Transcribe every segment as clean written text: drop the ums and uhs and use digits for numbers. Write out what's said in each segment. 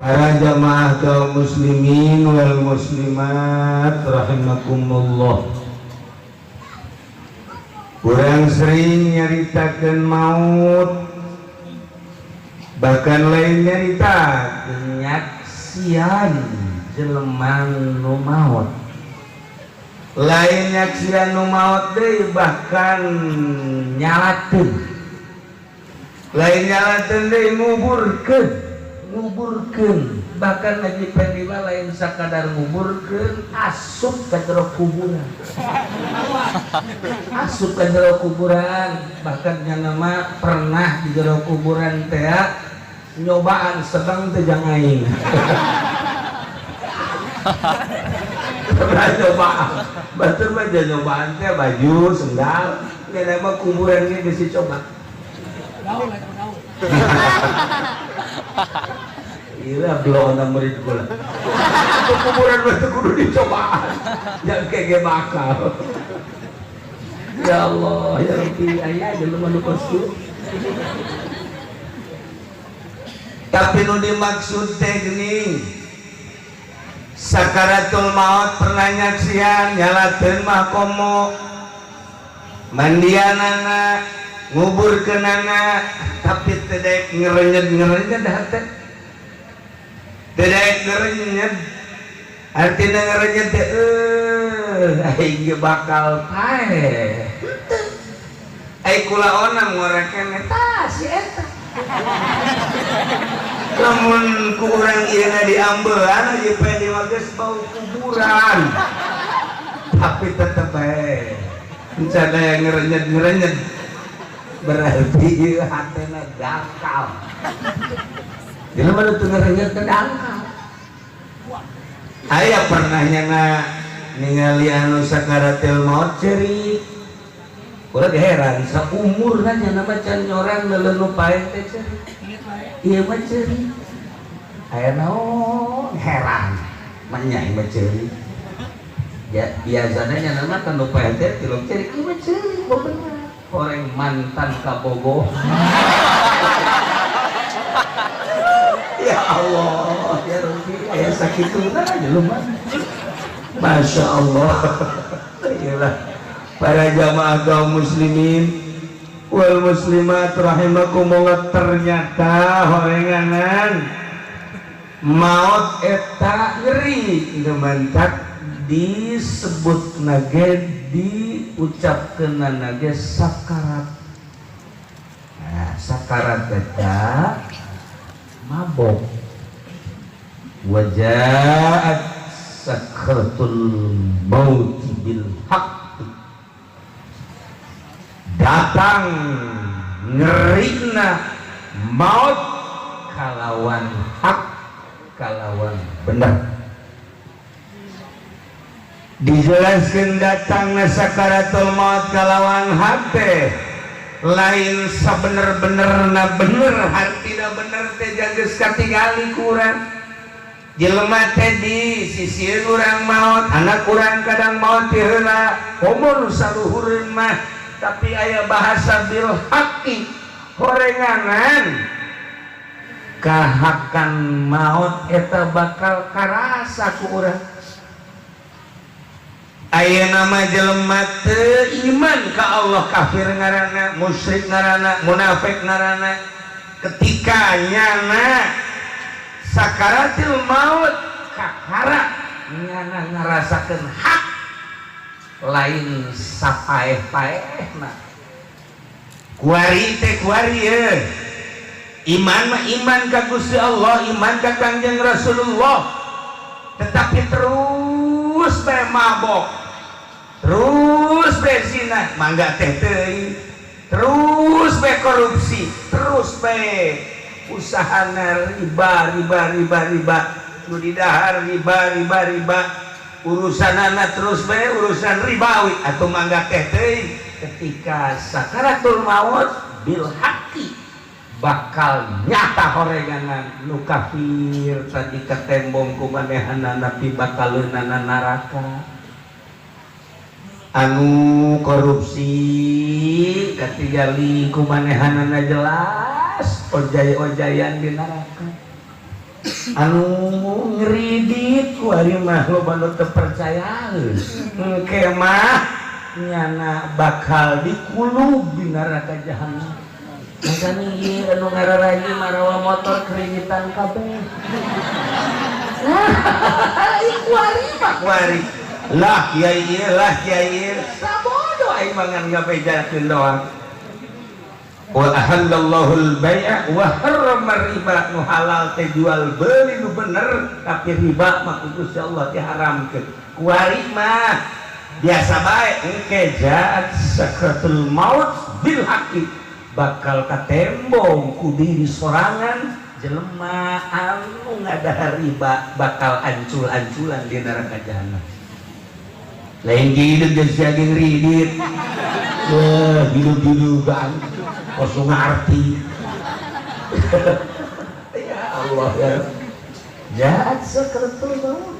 Para jamaah kaum muslimin wal muslimat rahimakumullah. Kurang sering nyaritakeun maut, bahkan lain nyaritakeun nyaksian jelema nu maut. Lain nyaksian nu maut deui, bahkan nyalateun. Lain nyalateun deui, nguburkeun. Nguburkeun, bahkan Haji Pendi mah lain sakadar nguburkeun, asup ka jero kuburan. Asup ka jero kuburan, bahkan nyana mah pernah di jero kuburan teh nyobaan sedang teh jang aing. Pernah nyobaan, batur mah nyobaan teh baju, sendal, nyana mah kuburan ge geus dicoba. Gaul, gaul. Gila, belum ada murid gula. Itu kuburan itu kudu dicobaan. Jangan kayak bakal. Ya Allah, ya Rabbi, ayah aja lu malu kostum. Tapi nu dimaksud teh geuning sakaratul maut pernah nyaksian nyalateun mah komo mandianana nguburkeunana, tapi teu daek ngerenyet-ngerenyet hate. Teu daek ngerenyet. Artina ngerenyet teh aing ge bakal paeh. Ai kula onam ngorekeun eta si eta. Lamun ku urang ieu diambean Haji Pendi mah geus bau kuburan. Tapi tetep bae rencana yang ngerenyet-ngerenyet berarti ieu hatena dangkal. Jelema nu teu ngerenyet teh dangkal. Aya pernah nyana ningali anu sakaratil maut ceurik. Urang heran saumurna nyana mah can nyorang leuleun nu paeh teh ceurik. Ieu mah ceurik. Aya naon heran. Manya ieu mah ceurik. Ya biasana nyana mah kan nu paeh teh tilok ceurik, ieu mah ceurik bener. Orang mantan kabogoh. Ya Allah, ya Rabbi, aya sakituna jelema. Masya Allah. Iyalah para jamaah kaum muslimin wal muslimat rahimakumullah, ternyata horenganan maut eta ngeri mantak disebut nage diucapkeun nage sakarat. Nah, sakarat eta mabok. Wajaat sakratul maut bil haqq. Datang ngerina maut kalawan hak, kalawan benar. Dijelaskan datangna sakaratul maut kalawan hak teh lain sabener-benerna bener, hartina bener teh geus katingali ku urang. Jelema teh di sisieun urang maut, anak urang kadang maut ti heula, umur saluhureun mah, tapi aya bahasa bil haqi horenganan kahakan maut eta bakal karasa ku urang. Aya nama jelema teu iman ka Allah, kafir ngaranna, musyrik ngaranna, munafik ngaranna. Ketika nyana sakaratil maut kakara nyana ngarasakeun hak lain sapaeh-paehna. Kuari teh kuari ye. Iman mah iman ka Gusti Allah, iman ka Kangjeng Rasulullah. Tetapi terus bae mabok, terus bae zina, mangga teh teuing, terus bae korupsi, terus bae usahana riba riba riba riba, nu didahar riba riba riba, urusanana terus bae urusan ribawi atau mangga teh teuing. Ketika sakaratul maut bil haqi bakal nyata horenganan nu kafir tadi ketembong ku manehanana pibakaleunana neraka, anu korupsi katingali ku manehanana jelas ojay-ojayan di neraka. Anu ngeridit ku ari mah loba nu teu percayaeun. Engke mah nyana bakal dikulub di neraka jahanam. Makanya ieu anu ngararayi marawa motor keringitan kabeh. Kuari mah kuari. Lah kiai ieu, lah kiai ieu. Sabodo aing mah ngan ngabejakeun doang. Wa ahallallahu al-bai'a wa harrama riba. Nu halal teh jual beli nu bener, tapi riba mah ku Gusti Allah diharamkeun. Kuari mah biasa bae engke jaat sakratul maut bil haqqi, bakal katembong ku diri sorangan jelema anu ngadahar riba bakal ancul-anculan di neraka jahanam. Lain hidup jeung sia ge ngridit. Wah, hidup-hidupan kosong ngarti. Ya Allah ya. Jaat sakratul maut.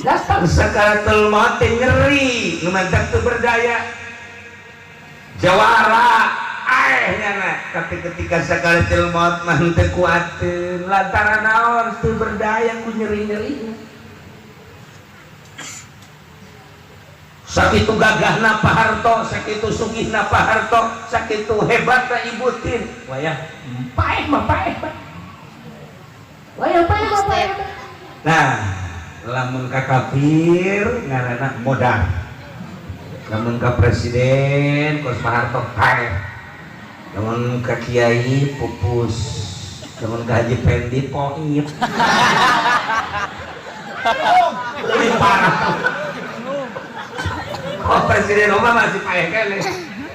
Datang sakaratul maut teh ngeri, nu mantak teu berdaya. Jawara aeh nyana, tapi ketika sakaratul maut mah teu kuateun lantaran naon teu berdaya ku nyeri-nyeri. Sakitu gagahna Pak Harto, sakitu sugihna Pak Harto, sakitu hebatna Ibu Tin. Wayah paeh mah paeh mah. Wayah paeh mah paeh. Nah, lamun ka kafir ngaranna modar. Lamun ka presiden kos Pak Harto paeh. Lamun ka kiai pupus. Lamun ka Haji Pendi poit. Lebih parah. Oh, Presiden Obama masih paeh keneh.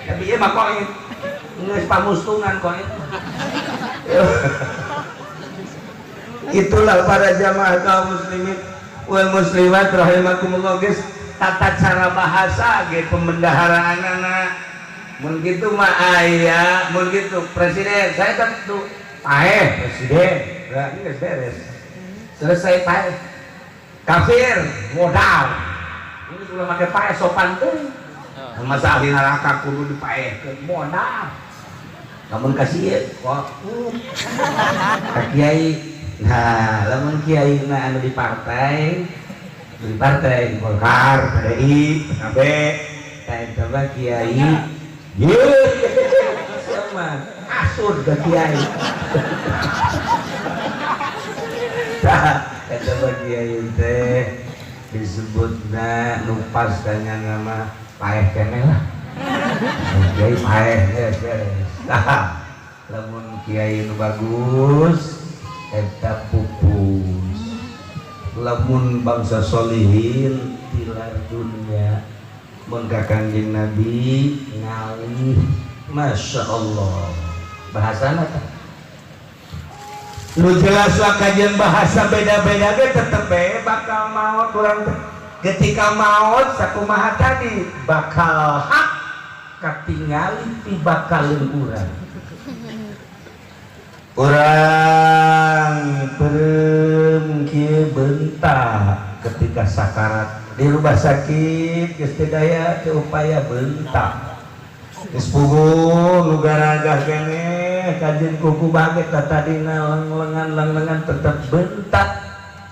Tapi ieu mah koit. Geus pamustungan koit. Itulah para jamaah kaum muslimin wal muslimat rahimakumullah, geus tata cara bahasa ge pembendaharaanana. Mun kitu mah aya, mun kitu presiden saya tentu paeh presiden. Berarti geus beres. Selesai paeh. Kafir modal. Ini sudah pakai paeh sopan tuh. Masa ahli neraka kudu dipaehkeun modal. Lamun kasih kok ka kiai. Nah, lamun kiai na anu di partai Golkar, PDI, PKB, tah eta mah kiai. Ye. Sama asur ka kiai. Tah, eta mah kiai teh disebutna nu pas tanya nama paeh keneh lah. Kiai paeh geus beres. Tah, lamun kiai nu bagus eta pupus. Lamun bangsa solihin tilar dunia mun ka Kangjeng Nabi ngalih. Masya Allah. Bahasana teh nu jelas lah kajian bahasa beda-beda ge tetep bae bakal maot urang teh. Ketika maot sakumaha tadi bakal hak katingali ti bakaleun urang. Urang peureum kieu bentak ketika sakarat di rumah sakit geus teu daya teu upaya bentak. Geus puguh nu garagah keneh kajeun kuku baget tadina lenglengan-lenglengan tetep bentak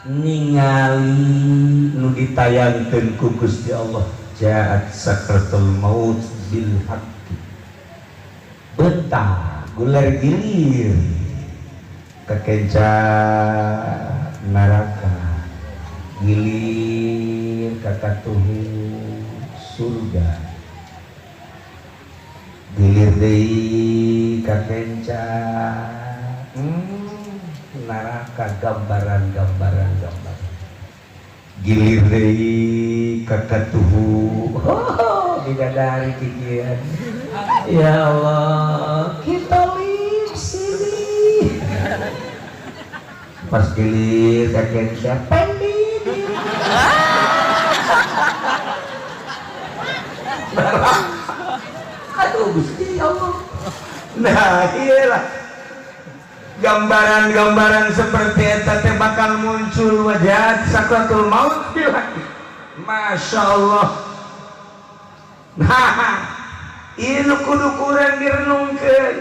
ningali nu ditayangkeun ku Gusti Allah jaat sakratul maut bil haqqi. Bentak gular gilir kekenca neraka gilir kakatuhu surga gilir deui kakenca neraka gambaran-gambaran gambaran gilir deui kakatuhu bidadari kikian. Ya Allah, kita live sini. Pas gilir kakenca pendi. Aduh Gusti Allah. Nah, iyalah gambaran-gambaran seperti eta teh bakal muncul wajah sakratul maut bil haqq. Masya Allah. Nah, ieu kudu kurang direnungkeun.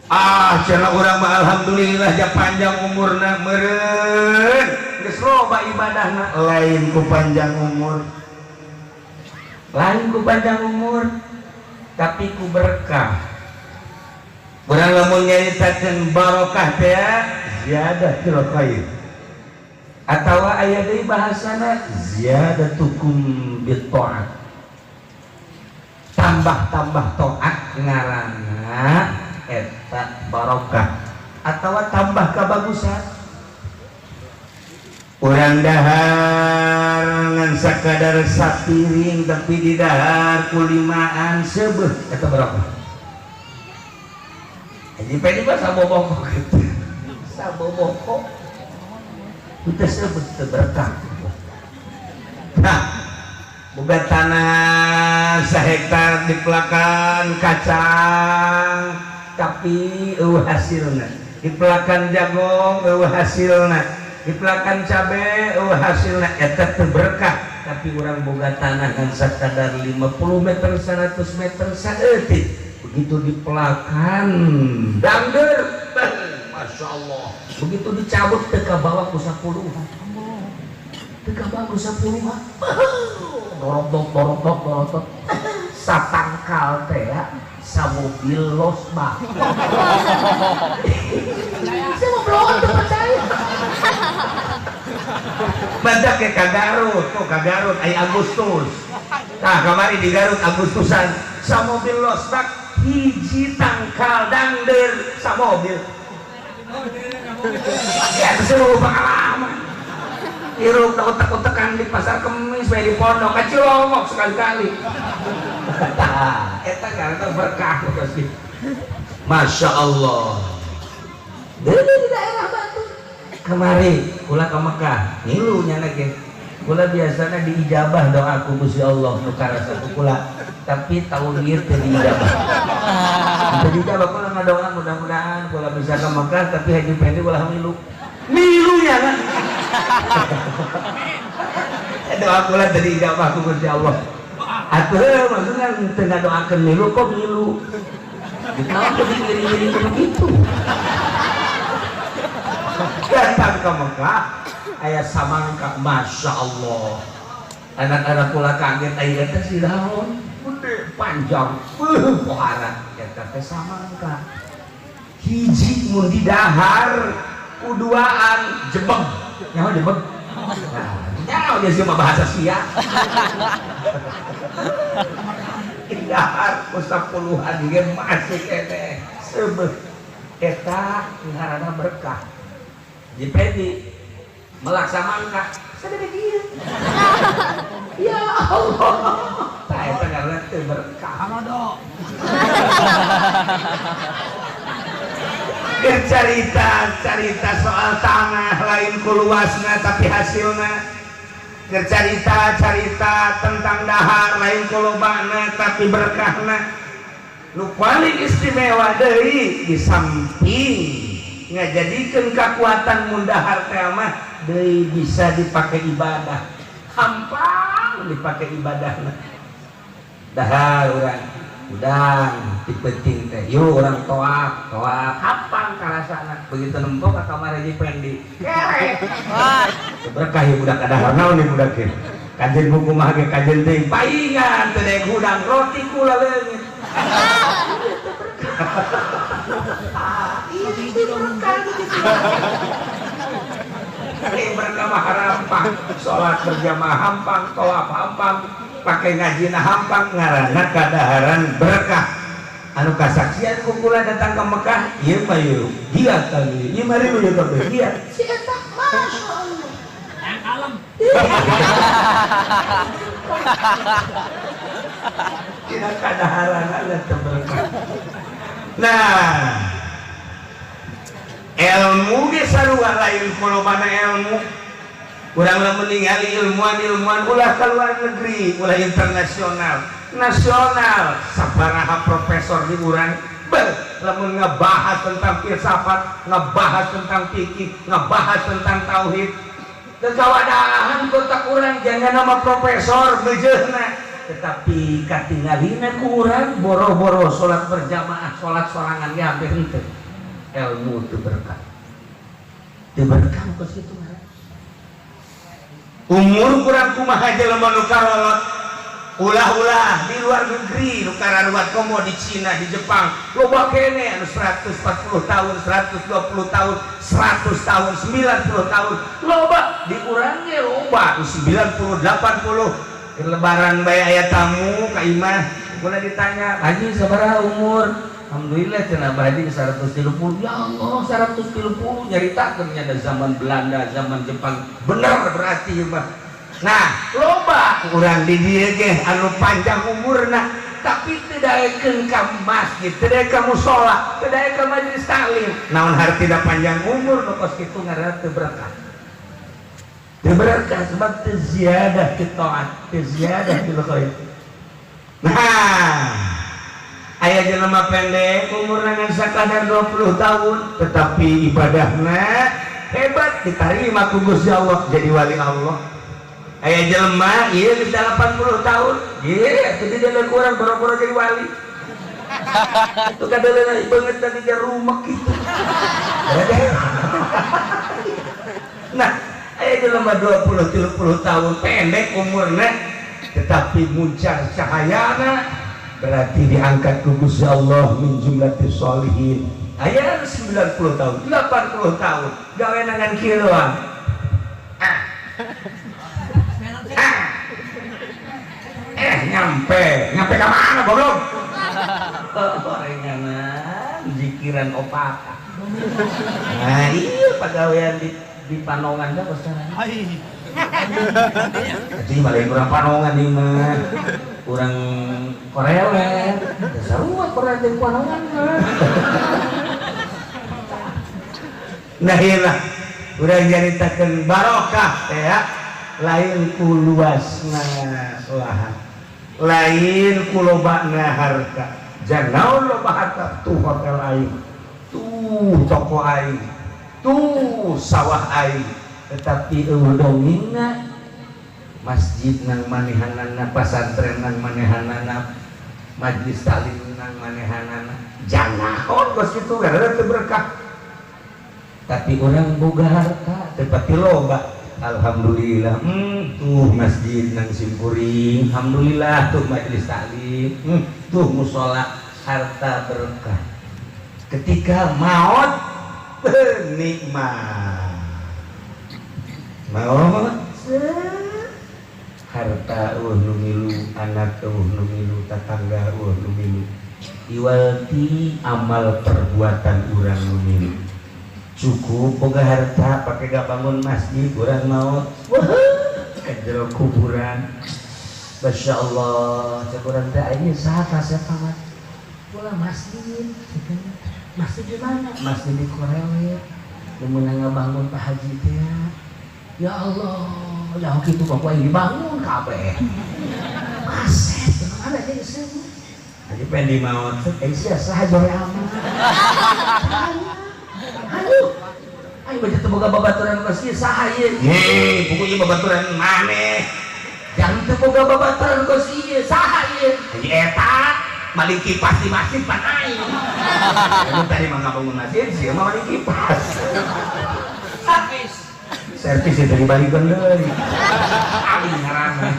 Ah, cenah urang mah alhamdulillah ja panjang umurna meureun. Geus loba ibadahna lain ku panjang umur. Lain ku panjang umur, tapi ku berkah. Urang lamun nyaritakeun barokah teh ziyadah fil khair. Atawa aya deui bahasana ziyadatukum bit ta'at. Tambah-tambah taat ngaranna eta barokah atawa tambah kabagusan. Urang dahar ngan sakadar sapiring tapi didahar ku limaan seubeuh eta barokah. Haji Pedi mah saboboko kitu. Saboboko teu seubeuh teu berkah. Nah, boga tanah sahektar dipelakan kacang tapi eueuh hasilna, dipelakan jagong eueuh hasilna, dipelakan cabe eueuh hasilna, eta teu berkah. Tapi urang boga tanah kan sakadar 50 meter 100 meter saeutik, begitu dipelakan dangder, Masya Allah, begitu dicabut teu kabawa ku 10, teu kabawa ku 10, dorok dorok dorok dorok satangkal teh ya samobil losbak. Saya mau belum percaya. Badak ke ka Garut, tuh ka Garut ay Agustus. Nah, kamari di Garut Agustusan samobil losbak hiji tangkal dangder samobil. Ya seluruh pengalaman. Hirup utek-utekan di pasar Kemis bae di pondok kecil longok sekali-kali. Eta karena berkah pasti. Masya Allah. Di daerah Batu. Kemari kula ke Mekah, ngilu nya ge. Kula biasanya diijabah doa ku Gusti Allah nu karasa ku kula. Tapi tahun ieu teu diijabah. Teu diijabah kula ngadoa mudah-mudahan kula bisa ke Mekah tapi Haji Pendi ulah milu. Milu nya kan. Doa kula teu diijabah ku Gusti Allah. Atuh maksudnya teu ngadoakeun milu kok milu. Ditahu teu diiring-iring begitu. Datang ke Mekah aya samangka, Masya Allah. Anak-anak kula kaget aya teh si daun gede panjang, pohara eta teh samangka. Hiji mun didahar kuduaan jebeg. Nyaho jebeg? Nah, nyaho dia sih mah bahasa sia. Didahar ku 10-an ge masih keneh seubeuh. Eta ngaranna berkah. Jipedi melak samangka sadaya kieu. Ya Allah. Tah eta ngaranna teu berkah. Amodo. Cerita-cerita soal tanah lain ku luasna tapi hasilna. Cerita-cerita tentang dahar lain ku lobana tapi berkahna. Nu paling istimewa deui di samping ngajadikeun kakuatan mun dahar teh mah deui bisa dipake ibadah. Hampang dipake ibadahna. Dahar urang udang ti penting teh yuk urang toak toak hampang karasana begitu nempo ka kamar Haji Pendi kerek. Wah, berkah ieu budak kadahar naon ieu budak ge kajen buku mah ge kajen teuing paingan teu daek hudang roti kula leungit. Itu berkah. Berkah mah hampang, salat berjamaah hampang, tawaf hampang, pakai ngajina hampang, ngaranna kadaharan berkah. Anu kasaksian ku kula datang ke Mekah, ieu mah ieu giat kami, ieu mah rieu kabeh giat. Si eta Masya Allah. Yang kalem. Tidak kadaharan ada berkah. Nah, ilmu ge sarua lain kolobana ilmu. Urang lamun ningali ilmuwan-ilmuwan ulah ka luar negeri, ulah internasional, nasional. Sabaraha profesor di urang lamun ngebahas tentang filsafat, ngebahas tentang fikih, ngebahas tentang tauhid. Kekawadahan kotak urang jangan nama profesor beujeuna. Tetapi katingalina ku urang boro-boro salat berjamaah, salat sorangan ge hampir henteu. Ilmu teu berkah. Teu berkah kos kitu ngaran. Umur kurang kumaha jelema nu karolot. Ulah-ulah di luar negeri nu kararuat komo di Cina, di Jepang loba kene anu 140 tahun, 120 tahun, 100 tahun, 90 tahun loba di urang ge loba 90, 80. Lebaran bae aya tamu ka imah kula ditanya, "Haji sabaraha umur?" Alhamdulillah cenah Pak Haji 130. Ya Allah, 130 nyaritakeun nya zaman Belanda, zaman Jepang. Bener berarti mah. Nah, loba urang di dieu ge anu panjang umurna tapi teu daekeun ka masjid, teu daek ka musala, teu daek ka majelis taklim. Naon hartina panjang umur nu kos kitu ngaranna teu berkah. Teu berkah sebab teu ziyadah fi taat, teu ziyadah fil khair. Nah, aya jelema pendek umurna ngan sakadar 20 tahun tetapi ibadahna hebat diterima ku Gusti Allah jadi wali Allah. Aya jelema ieu geus 80 tahun, ieu atuh dia kurang boro-boro jadi wali. Itu kadaleuna beungeut tadi ke rumah kitu. Nah, aya jelema 20 30 tahun pendek umurna tetapi muncar cahayana berarti diangkat ku Gusti Allah min jumlatis sholihin. Aya 90 tahun, 80 tahun gawe ngan kieu doang. Nyampe, nyampe ke mana goblok? Orenganan zikiran opata. Nah, iya pagawean di Panongan dah kos caranya. Jadi malah kurang Panongan nih mah. Kurang korelet. Sarua korelet jeung Panongan mah. Nah, iyalah urang nyaritakeun barokah teh ya. Lain ku luasna lahan, lain ku lobana harta. Jangan loba harta, tuh hotel aing, tuh toko aing, tuh sawah aing, tetapi eueuh dongengna masjid nang manehanana, pasantren nang manehanana, majlis taklim nang manehanana. Jangan kos kitu karena teu berkah. Tapi orang boga harta tepati loba. Alhamdulillah, tuh masjid nang simkuring, alhamdulillah tuh majelis taklim, tuh musola, harta berkah. Ketika maut nikmat, maut harta eueuh nu milu, anak eueuh nu milu, tatangga eueuh nu milu, iwal ti amal perbuatan urang nu milu. Cukup boga harta pakai gak bangun masjid urang maut wah ke jero kuburan. Masya Allah, cek urang teh ini saha kasep amat pula masjid, masjid di mana? Masjid di Korelet. Nu meunang ngabangun Pak Haji teh. Ya Allah, ya kitu bapak ini bangun kabeh. Kaset mana jeung seumur. Haji Pendi maot, eh sia saha jore amat. Aduh, ayo baca teu boga babaturan kos ieu saha ieu? Hei, pokoknya babaturan maneh. Jangan teu boga babaturan kos ieu, saha ieu? Haji eta maling kipas di masjid pan aing. Anu tadi mah ngabangun masjid, sia mah maling kipas. Servis. Servis itu dibalikeun deui. Aing ngaranna.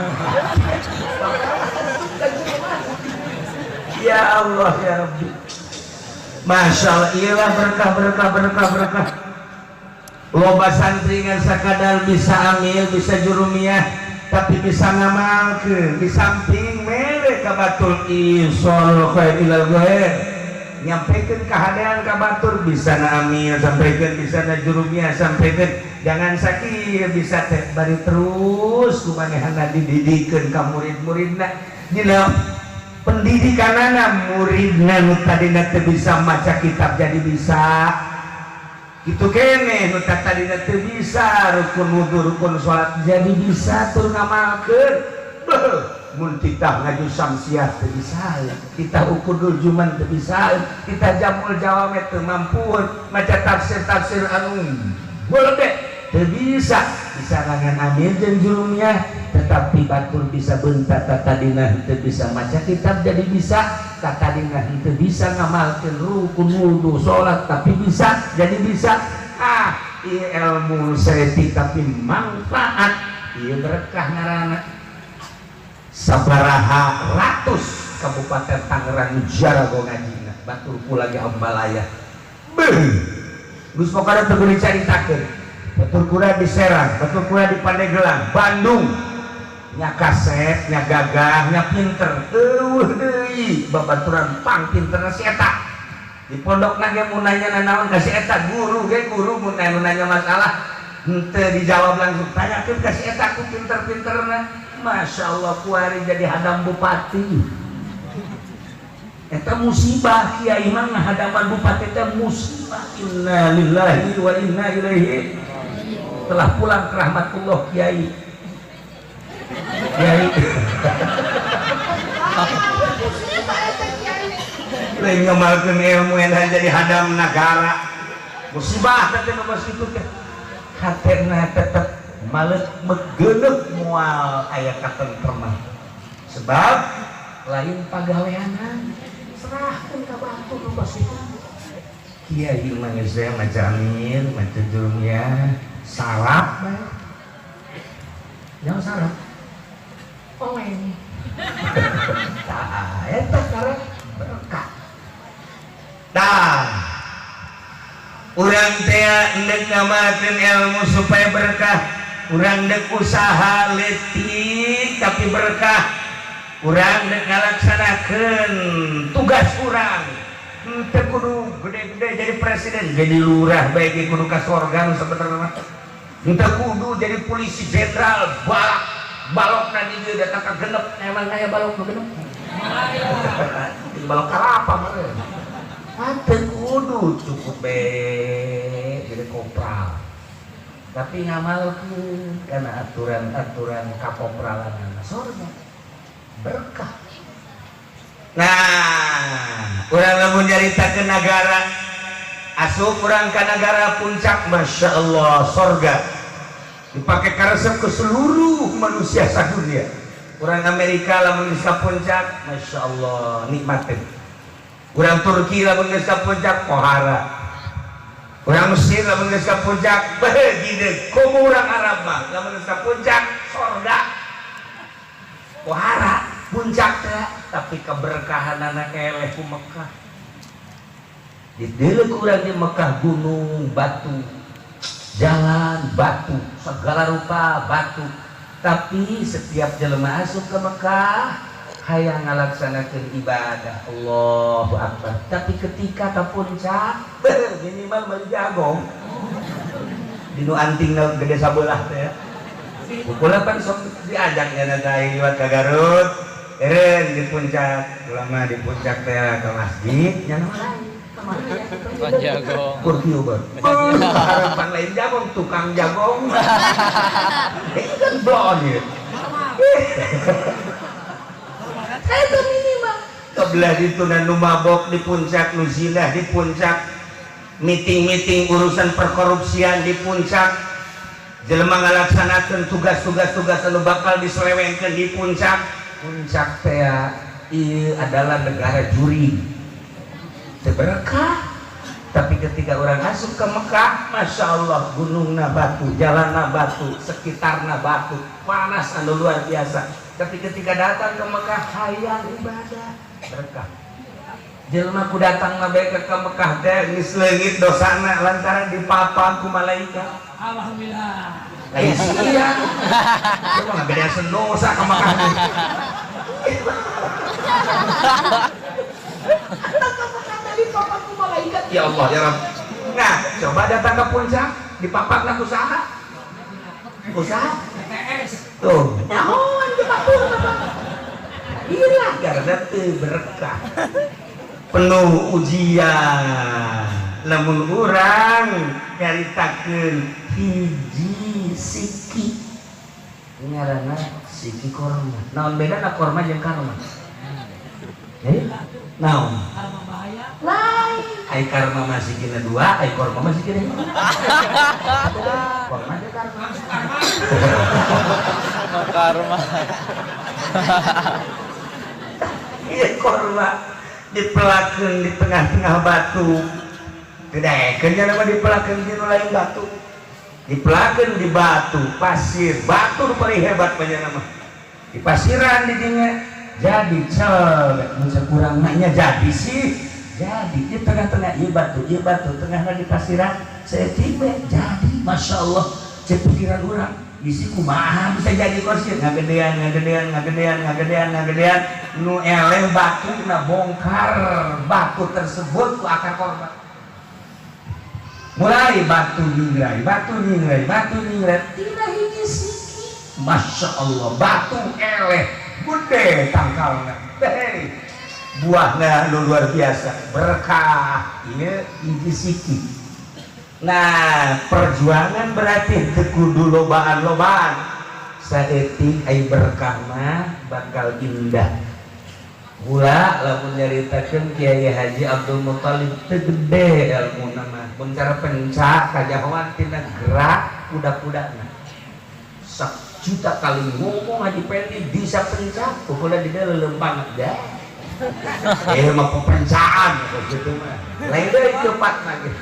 Ya Allah ya Rabbi. Masya Allah, iyalah berkah berkah berkah berkah. Loba santri ngan sakadar bisa amil, bisa jurumiyah, tapi bisa ngamalkeun di samping mere ka batur isol khair ilal ghair. Nyampaikan kahadean ka batur bisa na amil, sampaikan bisa na jurumiyah, sampaikan jangan sakit bisa teh bari terus kumanehanna dididikeun ka murid-muridna. Dina pendidikanana muridna nu tadina teu bisa maca kitab jadi bisa. Kitu kene nu tadina teu bisa rukun wudu rukun salat jadi bisa tur ngamalkeun. Beuh, mun titah ngaju samsiah teu bisa, titah ukudul juman teu bisa, titah jamul jawame teu mampueun, maca tafsir-tafsir anu boleh teu bisa. Disarangan amir jeung jurumiyah, tetapi batur bisa bentar, tadina henteu bisa maca kitab jadi bisa, tadina henteu bisa ngamalkeun rukun wudu salat tapi bisa jadi bisa. Ah, ieu ilmu saeutik tapi manfaat, ieu berkah ngaranna. Sabaraha ratus Kabupaten Tangerang jarago ngajina, batur kula ge hambalaya. Beuh, geus pokona teu kudu dicaritakeun. Batur kula di Serang, batur kula di Pandeglang, Bandung, nya kasep, nya gagah, nya pinter, eueuh deui babaturan pang pinterna si eta. Di pondokna ge mun nanya nanaon ka si eta, guru ge guru mun nanya masalah henteu dijawab langsung, tanyakeun ka si eta ku pinter-pinterna. Masya Allah, kuari jadi hadam bupati. Eta musibah, kiai mah ngahadapan bupati teh musibah. Inna lillahi wa inna ilaihi, telah pulang ke rahmatullah kiai kiai. Lain ngamalkeun ilmu yang jadi hadam negara, musibah teh. Nu kos kitu teh hatena tetep maleuk megeuleuh, moal aya katentreman, sebab lain pagaweanan, serahkeun ka batur nu kos kitu. Kiai mah geus maca amir, maca jurumiyah, sarap bae. Jangan sarap. Oleng. Tah, eta karek berkah. Tah, urang teh endek ngamalkeun ilmu supaya berkah, urang dek usaha leutik tapi berkah, urang dek ngalaksanakeun tugas urang henteu kudu gede-gede jadi presiden, jadi lurah bae ge kudu ka sorga nu sabenerna mah. Henteu kudu jadi polisi jenderal, balak balokna di dieu datang ka genep. Emang aya balok nu genep? Di balok kalapa meureun. Teu kudu, cukup be jadi kopral tapi ngamalkeun karena aturan-aturan kakopralan, sorga, berkah. Nah, urang lamun nyaritakeun nagara, asup urang ka nagara puncak, Masya Allah, sorga dipakai karesep ke seluruh manusia sadunia. Orang Amerika lamun geus ka puncak, Masya Allah, nikmatin. Orang Turki lamun geus ka puncak, pohara. Orang Mesir lamun geus ka puncak, beuh gede. Komo urang Arab mah lamun geus ka puncak, sorga, pohara puncak teh. Tapi keberkahanana eleh ku Mekah. Di kurang di Mekah, gunung batu, jalan batu, segala rupa batu, tapi setiap jelema asup ke Mekah hayang ngalaksanakeun ibadah, Allahu Akbar. Tapi ketika ke puncak, beuh, minimal meuli jagong di nu antingna gede sabelah teh ya. Kula pan sok diajak nya teh liwat ka Garut. Eren di puncak, ulama di puncak teh ke masjid nya lain. Tukang jagong. Kurki uber. Harapan lain jagong, tukang jagong. Ini kan blon ya. Itu minimal. Kebelah itu nu mabok di puncak, nu zina di puncak, meeting-meeting urusan perkorupsian di puncak, jelema ngalaksanakeun tugas-tugas tugas anu bakal diselewengkeun di puncak. Puncak teh ieu adalah negara juri. Teu berkah. Tapi ketika orang asup ke Mekah, Masya Allah, gunungna batu, jalanna batu, sekitarna batu, panas anu luar biasa. Tapi ketika datang ke Mekah, hayang ibadah, berkah. Jelema ku datang na bae ke Mekah teh geus leungit dosana lantaran dipapag ku malaikat. Alhamdulillah. Lain sia. Lu mah ngabedasan dosa ke Mekah. Datang ke Mekah teh dipapag ku malaikat. Ya Allah ya Rabb. Nah, coba datang ke puncak, dipapag ku saha? Ku saha? PTS. Tuh, nyahoan ke batur apa? Iya, karena teu berkah. Penuh ujian. Lamun urang nyaritakeun hiji siki, ngaranna siki korma. Naon bedana korma jeung karma? Eh? Naon? Karma bahaya. Lain. Ai karma mah sikina dua, ai korma mah sikina hiji. Korma jeung karma. Langsung karma. Karma. Iya, korma dipelakeun di tengah-tengah batu. Tidak, kerja nama dipelakeun di lain batu. Dipelakeun di batu, pasir, batu nu paling hebat banyak nama. Di pasiran di dinya jadi cel, mun kurang nanya jadi sih. Jadi di tengah-tengah ieu batu tengahna di pasiran, saeutik we jadi. Masya Allah, cek pikiran urang. Isi kumaha bisa jadi kosir ngagedean ngagedean ngagedean ngagedean ngagedean nu eleh batu na bongkar batu tersebut ku akar korma, mulai batu nyingrai, batu nyingrai, batu nyingrai tina hiji siki. Masya Allah, batu eleh gede tangkalna. Hei, buahna lu luar biasa berkah. Ieu hiji siki. Nah, perjuangan berarti teu kudu lobaan-lobaan. Saeutik ai berkah mah bakal indah. Mula lamun nyaritakeun Kiai Haji Abdul Muthalib teu gede ilmuna mah. Mun cara pencak kajahoan tina gerak kuda-kudana. Sajuta kali ngomong Haji Pendi bisa pencak, pokoknya di dia lelempang dah. Eh mah pepencaan gitu mah. Lain deui cepat mah gitu.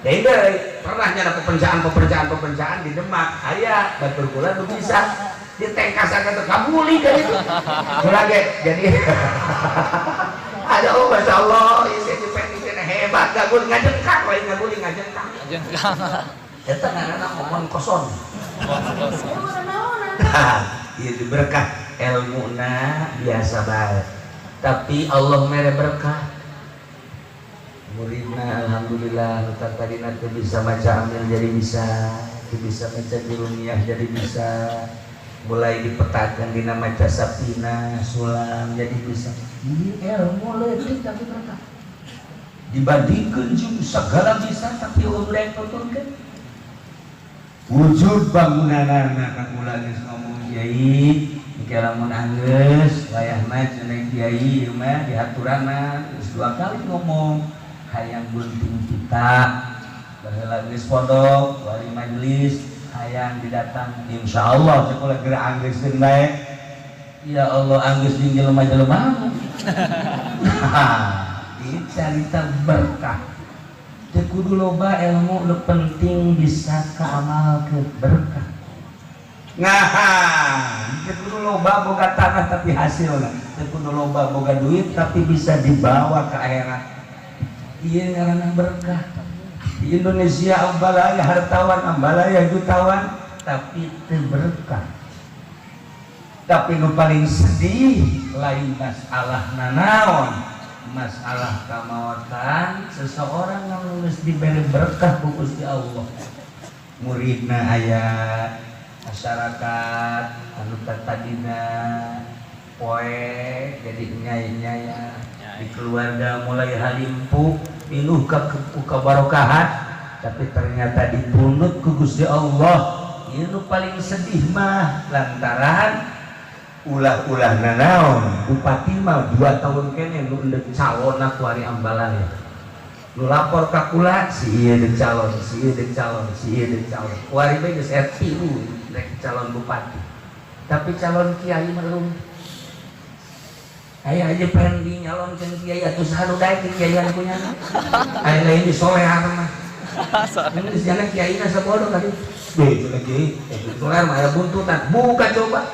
Lain deui pernah nyana pepencaan pepencaan pepencaan di Demak. Aya batur kula nu bisa ditengkasakan tuh kabuli kan itu. Kula ge jadi ada, oh Masya Allah, isi Haji Pendi cenah hebat gagul ngajengkang, lain ngaguli, ngajengkang. Jengkang. Eta ngaranna omong kosong. Kosong. Ieu berkah ilmuna biasa bae. Tapi Allah mere berkah. Muridna alhamdulillah nu tadina teu bisa maca amil jadi bisa, teu bisa maca jurumiyah jadi bisa. Mulai dipetakan dina maca sapina, sulam jadi bisa. Ini ilmu leutik tapi berkah. Dibandingkeun jeung segala bisa tapi Allah rek tuturkeun. Wujud bangunanana ka kula geus ngomong, kiai engke lamun anggeus wayahna cenah kiai ieu mah dihaturanan geus dua kali ngomong hayang gunting pita. Baheula geus pondok wali majelis hayang didatang, insyaallah cek kula geura anggeuskeun bae. Ya Allah, anggeus jeung jelema-jelema. Ieu carita berkah. Teu kudu loba ilmu, nu penting bisa kaamalkeun, berkah. Nah, teu kudu loba boga tanah tapi hasilna, teu kudu loba boga duit tapi bisa dibawa ke akhirat. Ieu ngaranna berkah. Di Indonesia ambalaya hartawan, ambalaya jutawan, tapi teu berkah. Tapi nu paling sedih lain masalah nanaon, masalah kamaotan seseorang yang geus diberi berkah ku Gusti Allah. Muridna aya, masyarakat anu tadina poe jadi nyai-nyaya, di keluarga mulai halimpu pinuh ka kabarokahan, tapi ternyata dipundut ku Gusti Allah. Ieu nu paling sedih mah lantaran ulah-ulah nanaon bupati mah 2 tahun kene nu endek calonna kuari Ambalaya. Nu lapor ka kula si ieu deuk calon, si ieu deuk calon, si ieu deuk calon. Kuari bae geus aya tilu rek calon bupati. Tapi calon kiai mah belum. Aya aja pengen nyalonkeun kiai atuh saha nu daek kiaian punya. Aya lain di solear mah. Ini di sana kiai na sabodo tadi. Beh, cenah kiai, solear mah aya buntutan. Buka coba.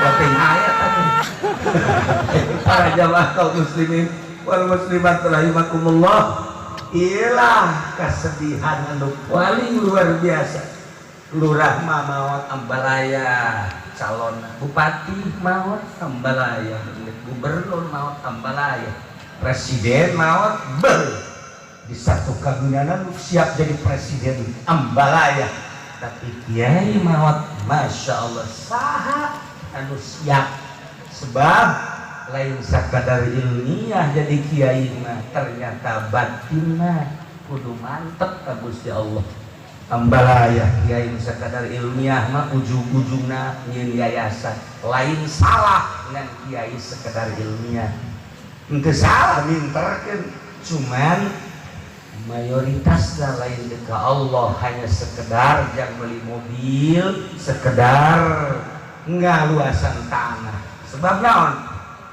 Penting ayat atuh. Para jamaah kaum muslimin wal muslimat rahimakumullah. Iyalah kesedihan anu paling luar biasa. Lurah mah maot Ambalaya, calon bupati maot Ambalaya, gubernur maot Ambalaya, presiden maot ber di satu kagunanan siap jadi presiden Ambalaya. Tapi kiai maot, Masya Allah, saha anu siap. Sebab lain sakadar ilmiah jadi kiai mah, ternyata batinna kudu mantep ka Gusti Allah. Ambalaya kiai sakadar ilmiah mah ujung-ujungna nyieun yayasan. Lain salah ngan kiai sekedar ilmiah. Henteu salah minterkeun, cuman Mayoritasna lain ka Allah, hanya sekedar jang beli mobil, sekedar ngaluasan tanah. Sebab naon?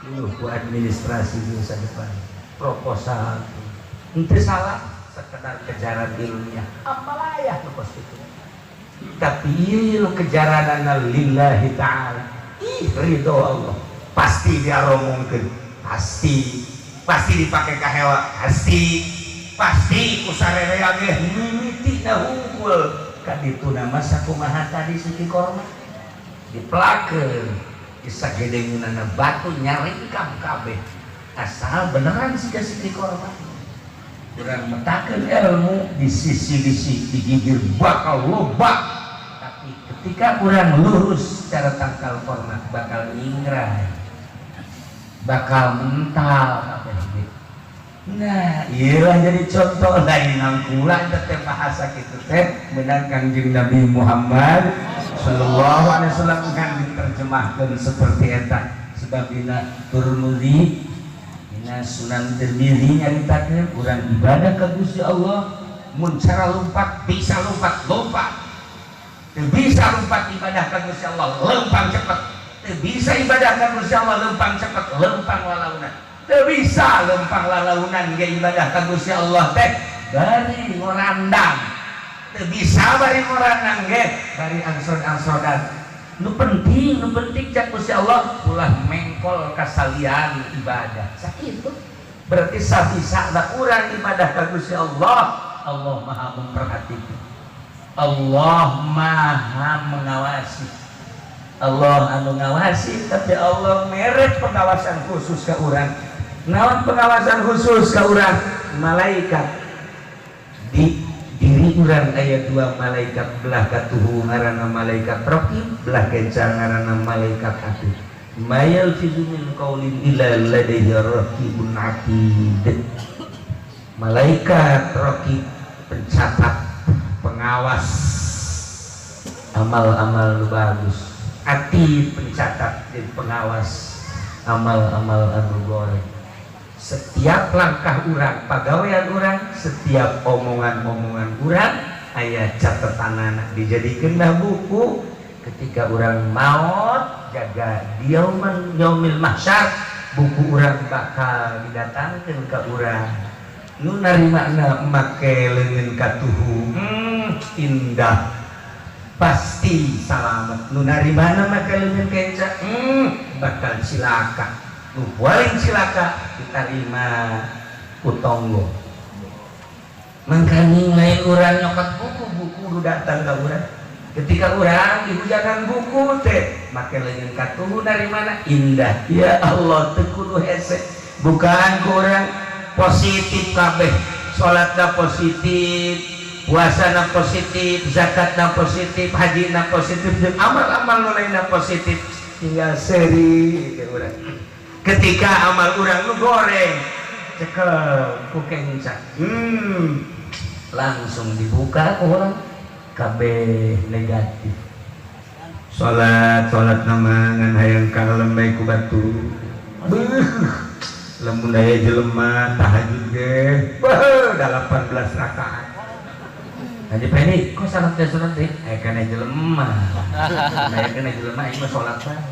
Ieu ku administrasi masa depan, proposal. Henteu salah, sekedar kejaran ilmiah. Apalah nu kos kitu. Tapi ieu kejaranana lillahi ta'ala. Ih, ridho Allah. Pasti diaromongkeun, pasti pasti dipake kahewa, pasti pasti ku sarerea ge mimitina hungkul. Ka dituna mah sakumaha tadi Siti Korma dipelakeun disagedengeunana batu nyaringkam kabeh asal beneran siga Siti Korma. Urang metakeun ilmu di sisi-sisi digigir bakal loba, tapi ketika urang lurus secara tangkal korma bakal ingrai, bakal mental kabeh gitu. Nah, iyalah jadi contoh lain nangkula teh bahasa kitu teh menang Kangjeng Nabi Muhammad sallallahu alaihi wasallam kan diterjemahkan seperti eta. Sebab dina Tirmizi, dina Sunan Tirmizi nyaritakeun urang ibadah ka Gusti Allah mun cara lompat bisa lompat lompat, teu bisa lompat ibadah ka Gusti Allah lempang cepet, teu bisa ibadah ka Gusti Allah lempang cepet lempang lalaunan, teu bisa lempang lalaunan ge ibadah ka Gusti Allah teh bari ngorandang, teu bisa bari ngorandang ge bari angsod-angsodan. Nu penting, nu penting cak Gusti Allah ulah mengkol kasalian ibadah. Sakitu berarti sabisa da urang ibadah ka Gusti Allah, Allah Maha memperhatikan, Allah Maha mengawasi. Allah anu ngawasi, tapi Allah mere pengawasan khusus ka urang. Naon pengawasan khusus ka urang? Malaikat. Di diri urang aya dua malaikat, belah katuhu ngaranna malaikat raqib, belah kenca ngaranna malaikat atid. Ma yalfizu min qaulin illa ladaihi raqibun atid. Malaikat raqib pencatat, pengawas amal-amal nu bagus. Atid pencatat jadi pengawas amal-amal anu goreng. Setiap langkah urang, pagawean urang, setiap omongan-omongan urang aya catetanana dijadikeun dah buku. Ketika urang maot jaga diauman yaumil mahsyar, buku urang bakal didatangkeun ka urang. Nu narimana make leungeun katuhu, indah, pasti salamet. Nu narimana make leungeun kenca, bakal cilaka. Nu paling cilaka diterima ku tonggo. Mangkaning lain urang nyokot buku, buku nu datang ka urang. Ketika urang dihujanan buku teh make leungeun katuhu narimana indah. Ya Allah, teu kudu hese. Bukan ku urang positif kabeh, salatna positif, puasana positif, zakatna positif, hajina positif, jeung amal-amal nu lainna positif, tinggal seri ke urang. Ketika amal urang nu goreng cekel ku kenca, langsung dibuka ku urang kabeh negatif. Salat salat nama ngan hayang kalem bae ku batur. Beuh, lamun aya jelema tahajud ge beuh 18 rakaat. Haji Pendi, kok salat teh sunat teh? Aya kana jelema. Aya kana jelema ieu mah salat bae.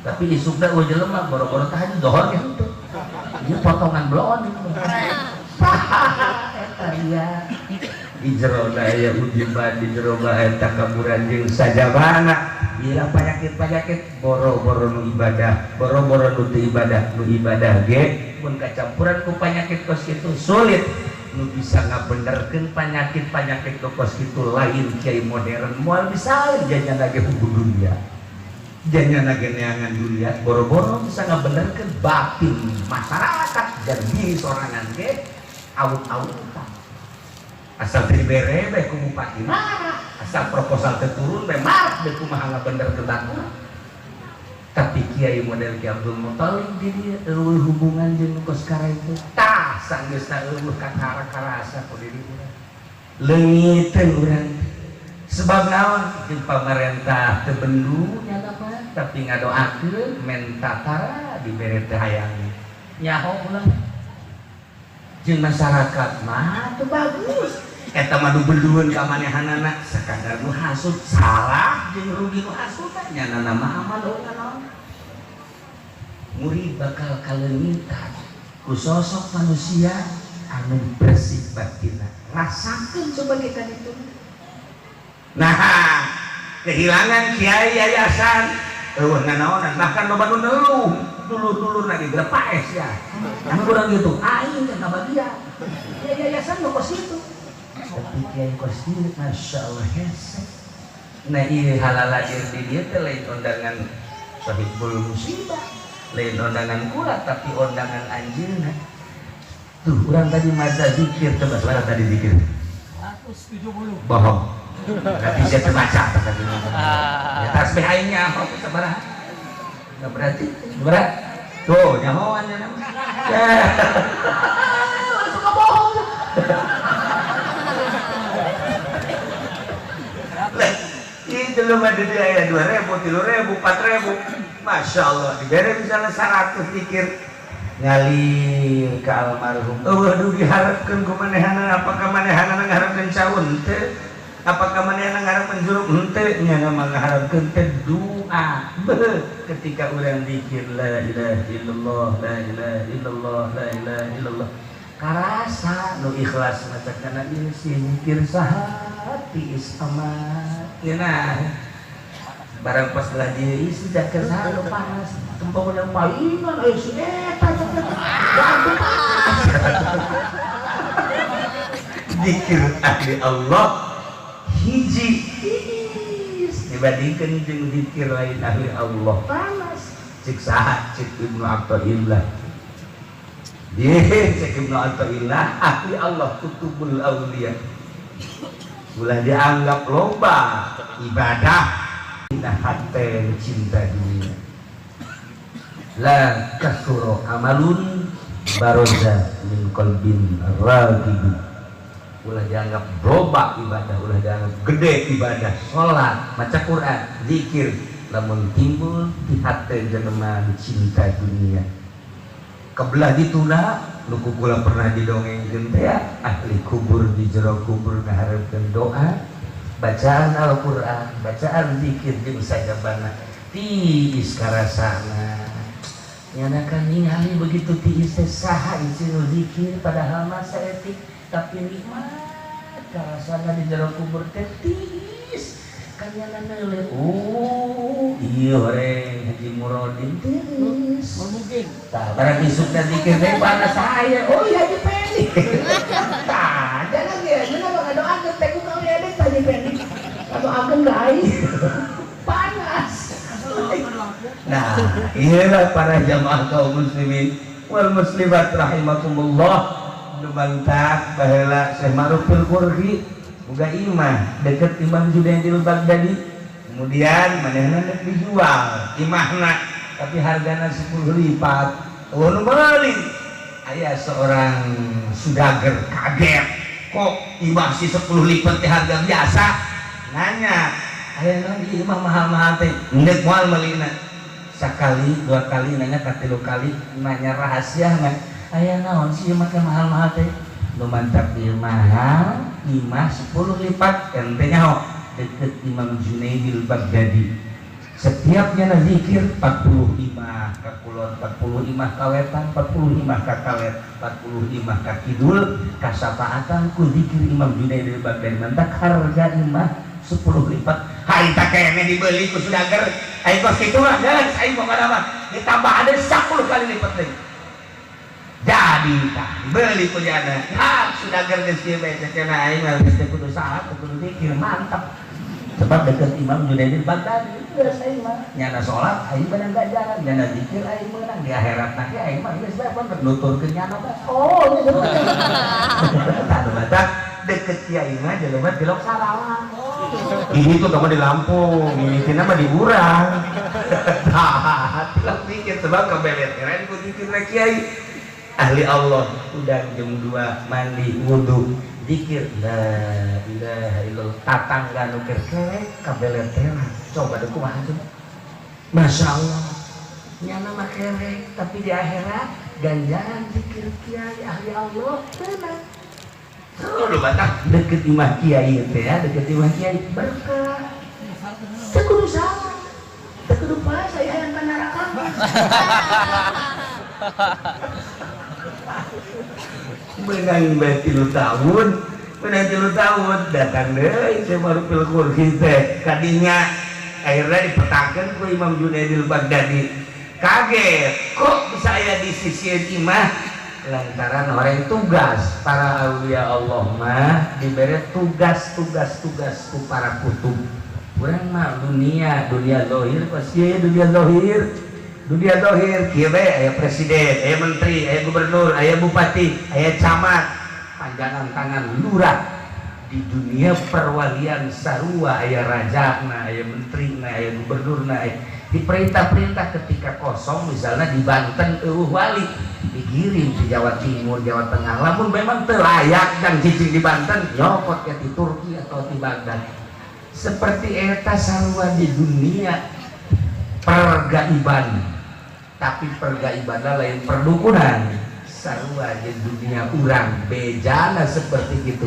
Tapi isukna eueuh jelema boro-boro tahajud dohor ge henteu. Ieu potongan bloon itu. Eta ria. Di jero aya ujiban, di jero aya takaburan jeung sajabana. Ieu penyakit-penyakit boro-boro nu ibadah, boro-boro nu teu ibadah, nu ibadah ge mun kacampuran ku penyakit kos kitu sulit. Nu bisa ngabenerkeun penyakit-penyakit kos kitu lain kiai modern, moal bisa janyana ge hukum dunia. Janyana ge neangan dunia, boro-boro bisa ngabenerkeun batin masyarakat dan diri sorangan ge awut-awutan. Asal teu dibere bae ku bupati marah, asal proposal teu turun bae marah, bae kumaha ngabenerkeun batur. Tapi kiai model Ki Abdul Muthalib di dieu eueuh hubungan jeung nu kos itu. Tah sanggeusna eueuh kakara-karasa ku diri urang. Leungiteun urang. Sebab naon jeung pamarentah teu bendu nya mah, tapi ngadoakeun menta tara dibere teh hayang. Nyaho ulah. Jeung masyarakat mah teu bagus. Eta mah nu belueun ka manehanana sakadar nu hasud salah jeung rugi nu hasud nya mah amal naon. Murid bakal kaleungitan ku sosok manusia anu bersih batinna. Rasakeun sebagai kan itu. Nah, kehilangan kiai yayasan eueuh nanaonan bahkan loba nu neluh dulur-dulur lagi paes ya. Anu kurang gitu, aing teh kabagian. Ya yayasan nu kos kitu. Tapi kiai kos kieu masyaallah hese. Nah ieu halala di dieu teh lain undangan sahibul musibah, lain undangan kula tapi undangan anjeunna. Tuh urang tadi maca zikir coba suara tadi zikir. 170. Bohong. Berarti saya terbaca tadi. Ya tasbih aingnya apa sabaraha? Enggak berarti berat. Tuh, nyahoan ya nama. Suka bohong. Lah, itu lumah di aya 2.000, 3.000, 4.000. Masya Allah, dibere misalnya 100 zikir ngalir ke almarhum. Eueuh duh diharapkeun ku manehana, apakah manehana ngaharapkeun caun teu? Apakah manehana ngaharapkeun juruk henteu? Nya mah ngaharapkeun teh doa. Beuh, ketika urang zikir la ilaha illallah, la ilaha illallah, la ilaha illallah. Karasa nu ikhlas maca kana ieu si zikir saha tiis amat. Nah, barang pas belah dieu isi jaker saha nu panas. Tempok yang palingan aya si eta waduh panas. Zikir ahli Allah hiji tiis dibandingkan jeung zikir lain ahli Allah panas. Cik saha cik Ibnu Athaillah. Cik Ibnu Athaillah ahli Allah kutubul auliya. Ulah dianggap loba ibadah dina hate cinta dunia. La kasuro amalun baroza min qalbin ragib. Ulah dianggap loba ibadah, ulah dianggap gede ibadah, salat, maca Quran, zikir, lamun timbul di hate jelema cinta dunia. Kebelah dituna nu kula pernah didongengkeun teh ahli kubur di jero kubur ngaharepkeun doa, bacaan Al-Qur'an, bacaan zikir jeung sajabana tiis karasana. Nyana kan ningali begitu tiis teh saha isi nu zikir padahal mah saeutik tapi nikmat karasana di jero kubur teh tiis. Kanyana neuleuh, oh iya horeng Haji Murodin tiis. Mungkin. Tah barang isukna zikir teh panas saya. Oh iya Haji Pendi. Tah jangan ge cenah mah ngadoakeun teh ku kawe ada Haji Pendi. Ngadoakeun ka aing. Panas. Nah, iyalah para jamaah kaum muslimin wal muslimat rahimakumullah. Nu mantap baheula Syekh Ma'ruf Al-Qurhi boga imah deket Imam Junaidil Baghdadi. Kemudian manehna rek dijual imahna tapi hargana 10 lipat. Oh nu meuli. Aya seorang sudager kaget, kok imah si 10 lipat teh harga biasa? Nanya, aya naon ieu imah mahal-mahal teh? Endek moal meulina. Sakali, dua kali nanya, katilu kali nanya rahasia mah. Aya naon sih imah teh mahal-mahal teh? Nu mantap ieu mahal, imah 10 lipat ente nyaho deket Imam Junaidil Baghdadi. Setiapnya zikir 40 imah ka kulon, 40 imah ka wetan, 40 imah ka kaler, 40 imah ka kidul, kasapaatan ku zikir Imam Junaidil Baghdadi. Mantak harga imah 10 lipat. Harita keneh dibeli ku sudager. Aing kos kitu lah, geus aing pokona mah ditambah ada 10 kali lipat deui. Jadi tah dibeli ku jana. Ha sudager geus kieu bae cenah aing mah geus teu kudu salat, teu kudu zikir, mantap. Sebab deket Imam Junaidil Baghdadi geus aing mah nyana salat aing menang ganjaran, nyana zikir aing menang di akhirat mah aing mah geus bae pun nuturkeun nyana bae. Oh geus. Tah batak deket kiai mah jelema tilok sarawat. Ini tuh kamu di Lampung, ini tina mah di urang. Tah tilok zikir sebab kabeleteran ku zikir kiai. Ahli Allah udah jam 2 mandi wudu zikir la ilaha illallah tatangga nu keur kerek kabeleteran. Coba deh kumaha coba. Masya Allah nyana mah kerek tapi di akhirat Ganjaran zikir kiai ahli Allah tenang. Tuh batak deket imah kiai teh ya, deket imah kiai berkah. Teu kudu salah. Teu kudu pas aya hayang ka neraka. Menang bae 3 tahun, menang 3 tahun datang deui teh baru pil kursi teh kadinya akhirnya dipetakeun ku Imam Junaidil Baghdadi. Kaget, kok bisa aya di sisi imah? Lantaran orang tugas para aulia Allah mah diberi tugas-tugas-tugas ku para kutub. Urang mah dunia, dunia zahir pasti dunia zahir. Dunia zahir kieu bae aya presiden, aya menteri, aya gubernur, aya bupati, aya camat, panjangan tangan lurah. Di dunia perwalian sarua aya rajana, aya menterina, aya gubernurna, aya diperintah-perintah ketika kosong misalnya di Banten eueuh wali digiring ke Jawa Timur, Jawa Tengah. Lamun memang teu layak dan cicing di Banten nyokot ke di Turki atau di Baghdad. Seperti eta sarua di dunia pergaiban, tapi pergaiban lain perdukunan. Sarua di dunia urang bejana seperti itu.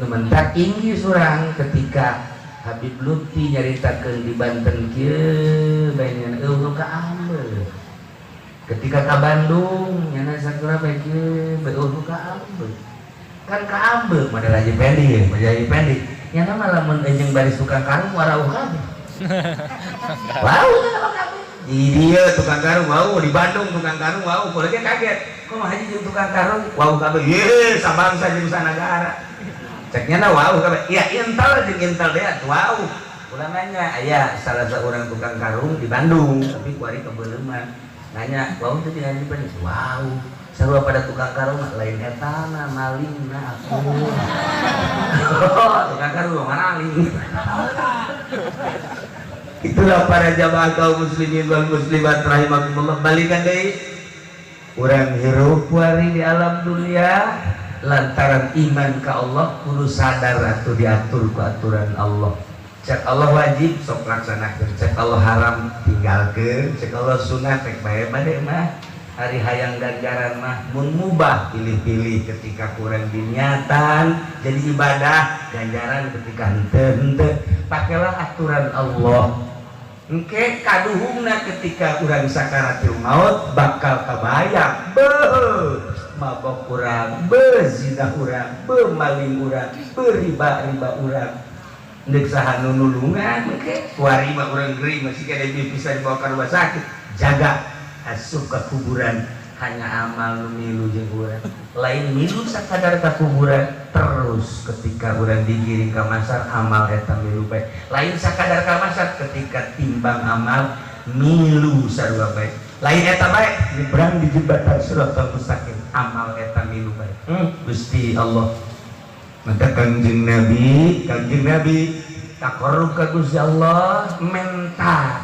Nu mentak tinggi surang ketika Habib Lutfi nyaritakeun di Banten kieu bae nya eueuh ka ambe. Ketika ka Bandung nyana sakura bae kieu bae eueuh ka ambe. Kan ka ambe model Haji Pendi, model Haji Pendi. Nyana mah lamun jeung baris tukang karung warauh kabeh. Wau nyana mah kabeh. Di dieu tukang karung wau, di Bandung tukang karung wau, boleh kaget. Kok mah haji jeung tukang karung wau kabeh. Ye, sabangsa jeung sanagara. Ceknya na wow kabeh. Ya intel jeung intel deh wow. Urang nanya, aya salah seorang tukang karung di Bandung, tapi kuari kebeleuman. Nanya, wow teh di Haji Pendi. Wow. Sarua pada tukang karung lain etana malingna aku. Tukang karung maling. Itulah para jamaah kaum muslimin wal muslimat rahimakumullah. Balikan deui. Urang hirup kuari di alam dunia lantaran iman ke Allah kudu sadar atau diatur ku aturan Allah. Cek Allah wajib sok laksanakeun, cek Allah haram tinggalkeun, cek Allah sunah rek bae bade mah. Hari hayang ganjaran mah mun mubah pilih-pilih ketika kurang diniatan jadi ibadah, ganjaran ketika henteu-henteu. Pakailah aturan Allah. Engke kaduhungna ketika urang sakaratul maut bakal kabayang beuh mabok urang, bezina urang, bemaling urang, beriba-riba urang. Ndek saha nu nulungan engke kuari mah urang gering masih kena bisa dibawa ke rumah sakit. Jaga asup ke kuburan hanya amal nu milu jeung urang. Lain milu sakadar ka kuburan terus ketika urang digiring ka masar amal eta milu bae. Lain sakadar ka masar ketika timbang amal milu sarua bae. Lain eta bae nyebrang di jembatan Shiratal Mustaqim amal eta milu bae. Gusti Allah. Maka Kangjeng Nabi taqarrub ka Gusti Allah menta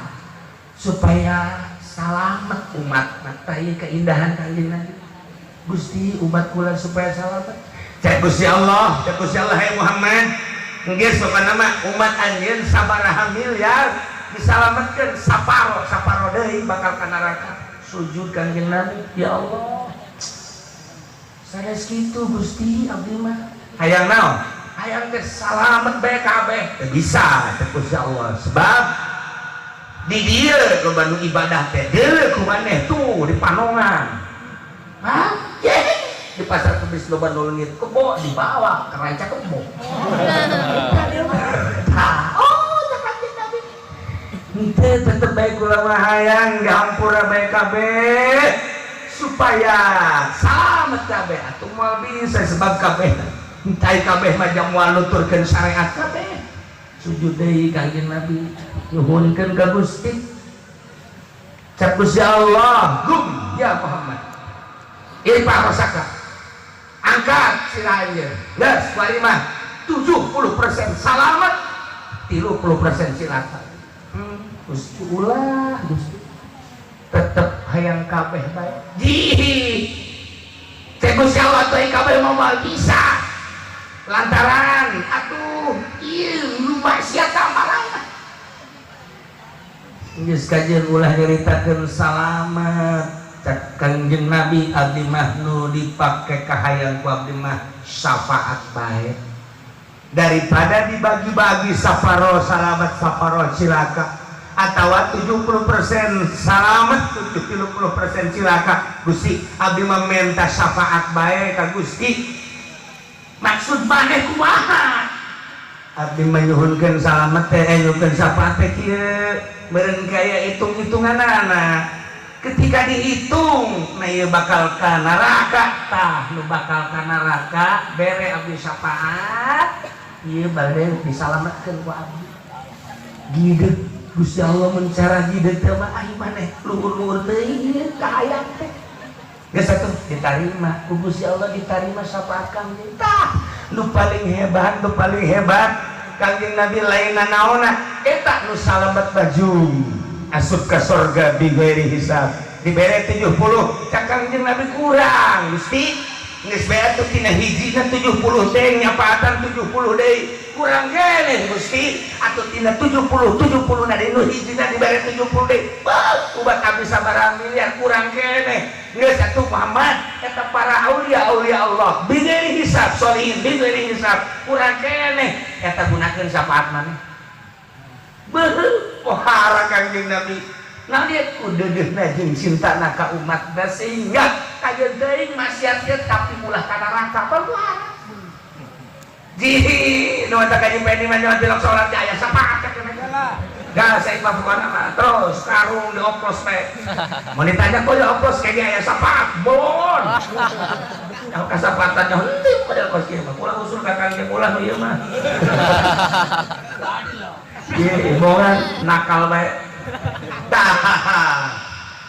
supaya salamet umat. Mata ieu keindahan Kangjeng Nabi. Gusti umat kula supaya salamet. Cek Gusti Allah, hai Muhammad. Geus pokona mah umat anjeun sabaraha miliar disalametkeun saparo, saparo deui bakal ka neraka. Sujud Kangjeng Nabi, ya Allah. Sanes kitu Gusti abdi mah. Hayang naon? Hayang teh salamet bae kabeh. Teu bisa cek Gusti Allah. Sebab di dieu loba nu ibadah teh deuleu ku maneh tuh di Panongan. Hah? Di pasar Kemis loba nu leungit kebo dibawa ke Ranca Kebo. Oh, cek Kanjeng Nabi. Henteu tetep bae kula mah hayang dihampura bae kabeh supaya salamet kabeh atuh moal bisa sebab kabeh entai kabeh mah jang moal nuturkeun syariat kabeh. Sujud deui Kanjeng Nabi nyuhunkeun ka Gusti. Cek Gusti Allah, gum ya Muhammad. Irfa rosaka. Angkat sirah anjeun. Geus kuari mah 70% salamet, 30% cilaka. Gusti ulah Gusti. Tetep hayang kabeh bae. Jih. Cek Gusti Allah teh kabeh moal bisa. Lantaran atuh ieu nu maksiat amalna. Geus kajeun ulah nyaritakeun salamet. Cak Kangjeng Nabi abdi mah nu dipake kahayang ku abdi mah syafaat bae. Daripada dibagi-bagi saparo salamat saparo cilaka atau 70% salamat 70% cilaka, Gusti abdi mah menta syafaat bae ka Gusti. Maksud maneh kumaha? Abdi mah nyuhunkeun salamet teh nyuhunkeun syafaat teh kieu meureun kaya hitung-hitunganana. Ketika dihitung nah ieu bakal ka neraka, tah nu bakal ka neraka bere abdi syafaat ieu bade disalametkeun ku abdi. Gideg Gusti Allah mun cara gideg teh mah ai maneh luhur-luhur teuing kahayang teh. Geus atuh ditarima ku Gusti Allah, ditarima syafaat Kangjeng. Tah nu paling hebat, nu paling hebat Kangjeng Nabi lain nanaonna eta nu salamet baju asup ka sorga bighairi hisab. Dibere 70 cak Kangjeng Nabi kurang Gusti, geus bae atuh tina hijina 70 teh nyapaatan 70 deui kurang keneh Gusti, atuh tina 70 70 na deui nu hijina dibere 70 deui beuh ubat abdi sabaraha miliar kurang keneh. Geus atuh Muhammad eta para aulia aulia Allah bighairi hisab solihin bighairi hisab kurang keneh eta gunakeun syafaat maneh. Beuh pohara Kangjeng Nabi. Nah dia kudeudeuhna jeung cintana ka umatna sehingga kajeun teuing maksiat ge tapi ulah ka neraka pohara. Ji nu eta ka Pendi mah nyawa tilok salat aya syafaat ka kena. Gas saya mah pokona mah terus karung dioplos teh. Mun ditanya kok dioplos kayak aya syafaat bon. Nyaho kasapatan nyaho henteu padahal kos kieu mah ulah usul ka Kangjeng ulah nu ieu mah. Ieu bohongan nakal bae. Tah.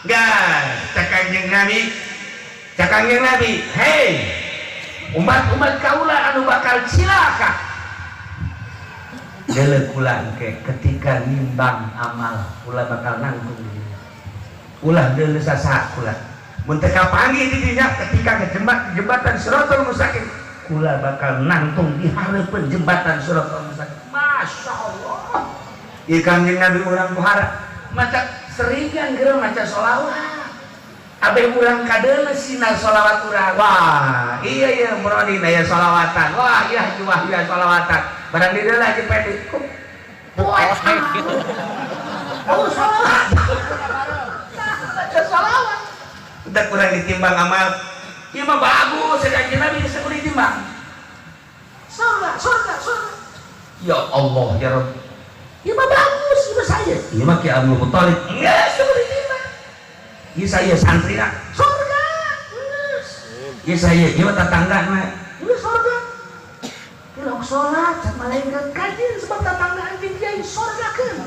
Gas, cak Kangjeng Nabi. Cak Kangjeng Nabi, hei umat-umat kaula anu bakal cilaka. Deuleu kula engke ketika nimbang amal kula bakal nangtung di dinya. Ulah deuleu sasaha kula. Mun teu kapanggih di dinya ketika ngejembak jembatan Siratal Mustaqim, kula bakal nangtung di hareupeun jembatan Siratal Mustaqim. Masya Allah. Ieu Kangjeng Nabi urang pohara maca seringan geura maca sholawat. Abeh urang kadeuleu sinar sholawat urang. Wah, iya iya murodin aya sholawatan. Wah, iya Haji Wahyu aya sholawatan. Barang di deuleu Haji Pendi. Poek. Oh, sholawat. Baca sholawat. Udah kurang ditimbang amal. Ieu mah bagus, Kanjeng Nabi geus kudu ditimbang. Surga, surga, surga. Ya Allah, ya Rabb. Ieu mah bagus, ieu mah saya. Ieu mah Ki Abdul Muthalib. Geus kudu ditimbang. Ieu saya santrina surga. Geus. Ieu saya, ieu mah tatanggana. Geus surga. Tilok salat cak malaikat kajian sebab tetangga anjing kiai surgakeun.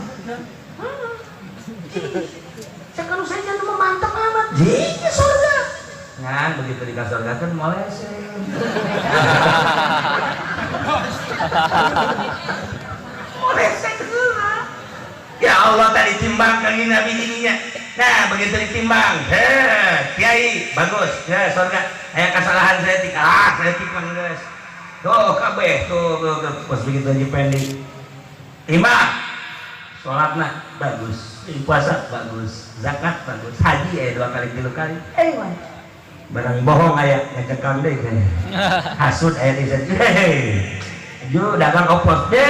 Cak kalau saya jangan mau mantap amat. Ji surga. Ngan begitu dikasurgakeun molesen. Molesen heula. Ya Allah tadi timbang kanjeng Nabi dininya. Nah begitu ditimbang, heh kiai bagus, ya surga. Aya kesalahan saya tik, ah saya timbang geus. Tuh kabeh tuh, tuh, tuh. Pas begitu Haji Pendi timbang, sholatna bagus, puasa bagus, zakat bagus, haji ya 2 kali 3 kali. Barang bohong aya ngecekam deui kayaknya. Hasud aya di sana. Hehe. Ju dagang oplos deh.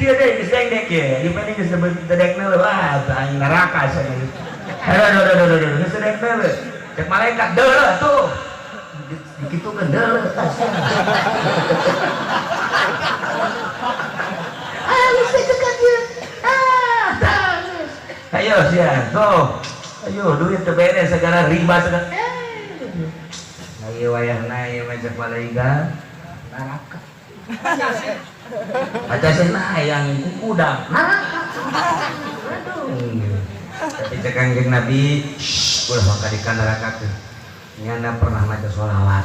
Kieu deui geus dengdek ye. Haji Pendi geus dedekna leuh, wah aing neraka asa geus. Aduh aduh aduh aduh aduh geus dedekna leuh. Cek malaikat deuleuh tuh. Dikitukeun deuleuh tas. Ah geus dekat ieu. Ah tah geus. Ayo sia, tuh. Ayo duit teu beres segala riba segala. Nah ieu wayahna ieu mah cek malaikat neraka. Baca cenah yang kukudang neraka. Aduh. Tapi cek Kangjeng Nabi, ulah maka di neraka teh. Nyana pernah maca sholawat.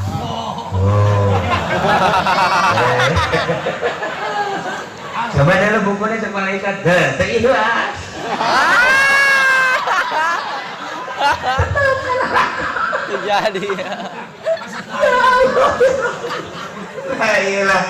Oh. Coba dulu bukunya cek malaikat. Heh, teu ikhlas. Terjadi ya. Ayolah,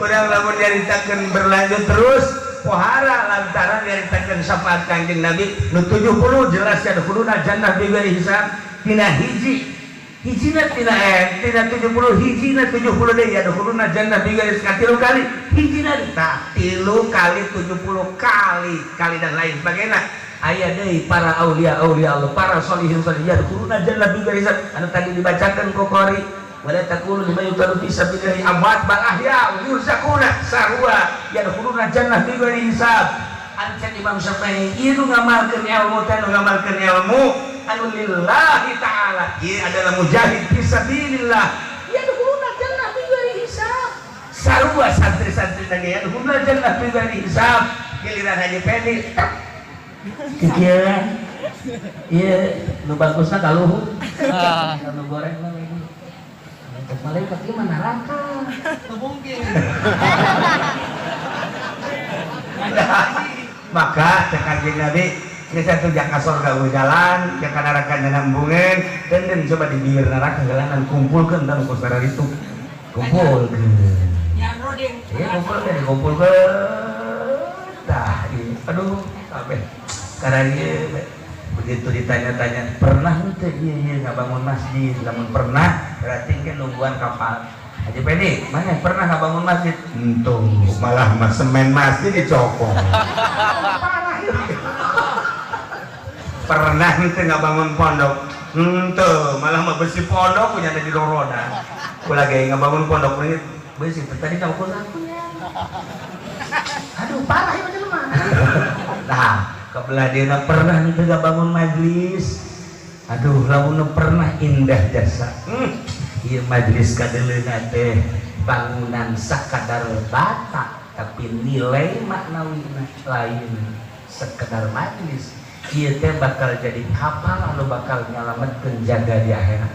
urang lamun nyaritakeun berlanjut terus pohara lantaran nyaritakeun syafaat Kangjeng Nabi nu 70 jelas ya kuduna jannah bighairi hisab. Tina hiji hijina tina tina 70 hijina 70 deui yadkhuluna jannah bighairi 3 kali hijina tah 3 kali 70 kali kali dan lain sebagainya. Aya deui para aulia aulia Allah, para sholihin sholihin yadkhuluna jannah bighairi hisab anu tadi dibacakan ku qori wala taqulu liman yuqtalu fi sabilillahi amwat bal ahya yurzaquna sarua yadkhuluna jannah bighairi hisab. Ancan Imam Syafi'i ieu nu ngamalkeun ilmu teh nu ngamalkeun ilmu anu lillahi ta'ala, ieu adalah mujahid fi sabilillah yadkhuluna jannah bighairi hisab. Sarua santri-santri ge yadkhuluna jannah bighairi hisab. Giliran Haji Pendi kikieuan ieu nu bagusna ka luhur, nu goreng mah untuk malaikat ieu mah neraka. Teu mungkin. Maka cek Kanjeng Nabi geus atuh jaka sorga jalan, jaka neraka nambungeun, dan coba di bibir neraka jalanan kumpulkeun dan ku itu. Kumpulkeun. Iya kumpulkeun, kumpulkeun. Tah, ieu. Aduh, kabeh. Karena ieu begitu ditanya-tanya, pernah henteu ieu ieu ngabangun masjid? Lamun pernah, berarti engke nungguan kapal. Haji Pendi, mana pernah ngabangun masjid? Entuh, malah mah semen masjid dicokong. Parah. Pernah henteu ngabangun pondok? Henteu, malah mah besi pondok punya ada di roroda. Ku lagi ngabangun pondok besi tadi kamu akunya. Aduh, parah ieu jelema. Nah, kebelah dieuna pernah henteu ngabangun majlis. Aduh, lamun pernah indah jasa. Ieu majlis kadeuleuna teh bangunan sakadar bata tapi nilai maknawina lain sekedar majlis. Ieu teh bakal jadi kapal anu bakal nyalametkeun jaga di akhirat.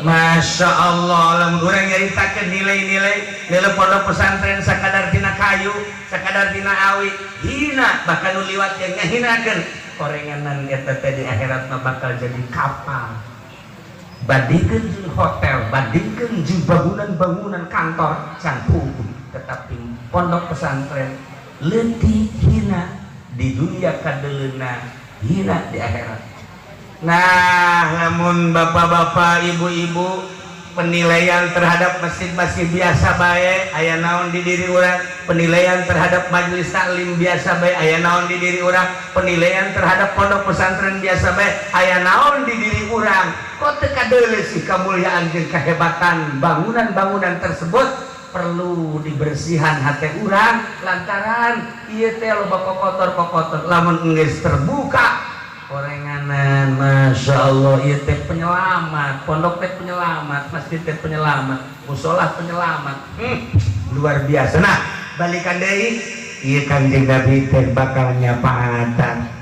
Masya Allah, lamun urang nyaritakeun nilai-nilai nilai pondok pesantren sakadar tina kayu, sakadar tina awi, hina bahkan nu liwat yang ngahinakeun korenganan eta teh di akhirat mah bakal jadi kapal. Bandingkeun jeung hotel, bandingkeun jeung bangunan-bangunan kantor can tetapi pondok pesantren leutik hina di dunia kadeuleuna hina di akhirat. Nah, lamun bapak-bapak, ibu-ibu penilaian terhadap masjid masih biasa bae aya naon di diri urang, penilaian terhadap majelis taklim biasa bae aya naon di diri urang, penilaian terhadap pondok pesantren biasa bae aya naon di diri urang, kok teu kadeuleu sih kemuliaan jeung kehebatan bangunan-bangunan tersebut? Perlu dibersihan hati urang lantaran ieu teh loba kokotor-kokotor. Lamun geus terbuka korenganan, Masya Allah, ieu teh penyelamat, pondok teh penyelamat, masjid teh penyelamat, musola penyelamat. Luar biasa. Nah, balikan deui ieu Kanjeng Nabi teh bakal nyapaatan.